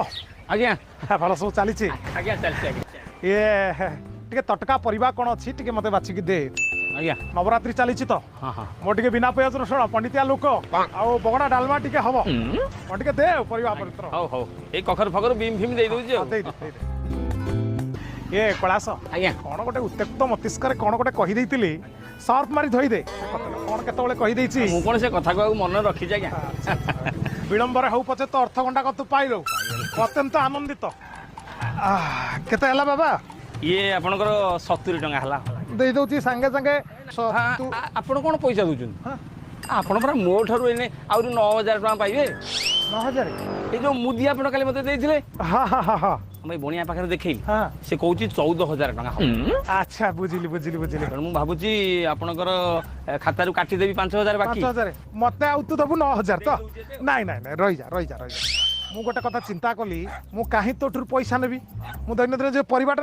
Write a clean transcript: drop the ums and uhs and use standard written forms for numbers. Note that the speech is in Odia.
ଆଜ୍ଞା। ଭଲ ସବୁ ଚାଲିଛି? ଆଜ୍ଞା, ଚାଲିଛି ଆଜ୍ଞା। ଇଏ ଟିକେ ତଟକା ପରିବା କ'ଣ ଅଛି, ଟିକେ ମତେ ବାଛିକି ଦେ। ଆଜ୍ଞା। ନବରାତ୍ରି ଚାଲିଛି ତ। ହଁ। ମୋର ଟିକେ ବିନା ପିଆଜ ରସୁଣ, ପଣ୍ଡିତିଆ ଲୋକ, ଆଉ ବଗଡ଼ା ଡାଲମା ଟିକେ ହବ। କ'ଣ ଟିକେ ଦେ ପରିବା ପତ୍ର। ହଉ, ଏଇ କଖାରୁ ଫଖାରୁ, ବିମ୍ ଫିମ୍ ଦେଇ ଦଉଛି ଆଉ। ଦେଇଦେ, ଦେଇଦେ। ଇଏ କୈଳାସ। ଆଜ୍ଞା। କ'ଣ ଗୋଟେ ଉତ୍ତ୍ୟକ୍ତ ମସ୍ତିଷ୍କରେ କ'ଣ ଗୋଟେ କହିଦେଇଥିଲି, ସର୍ଫ ମାରି ଧୋଇଦେ। କ'ଣ କେତେବେଳେ କହିଦେଇଛି। ମୁଁ କ'ଣ ସେ କଥାକୁ ଆଉ ମନେ ରଖିଛି ଆଜ୍ଞା? ବିଳମ୍ବରେ ହଉ ପଛେ ତ ଅର୍ଥ ଗଣ୍ଡାକ ତୁ ପାଇଲୁ, ଅତ୍ୟନ୍ତ ଆନନ୍ଦିତ। କେତେ ହେଲା ବାବା? ଇଏ ଆପଣଙ୍କର 70 ଟଙ୍କା ହେଲା। ଦେଇ ଦଉଛି ସାଙ୍ଗେ ସାଙ୍ଗେ। ଆପଣ କ'ଣ ପଇସା ଦଉଛନ୍ତି? ଆପଣ ପରା ମୋ ଠାରୁ ଏଇନେ ଆହୁରି 9000 ଟଙ୍କା ପାଇବେ। 9000? ଏଇ ଯୋଉ ମୁଦି ଆପଣ କାଲି ମତେ ଦେଇଥିଲେ, ହଁ ହଁ ହଁ ହଁ ଆମ ଏଇ ବଣିଆ ପାଖରେ ଦେଖେଇଲି, ସେ କହୁଛି 14,000 ଟଙ୍କା ହବ। ଆଚ୍ଛା, ବୁଝିଲି ବୁଝିଲି ବୁଝିଲି। ତେଣୁ ମୁଁ ଭାବୁଛି ଆପଣଙ୍କର ଖାତାରୁ କାଟିଦେବି 5000 ବାକି। 5000, ମତେ ଆଉ ତୁ ଦବୁ 9000 ତ? ନାଇଁ ନାଇଁ ନାଇଁ, ରହିଯା ରହିଯା ରହିଯା। ମୁଁ ଗୋଟେ କଥା ଚିନ୍ତା କଲି, ମୁଁ କାହିଁ ତୋଠୁ ପଇସା ନେବି? ମୁଁ ଦୈନନ୍ଦିନ ଯୋଉ ପରିବାଟା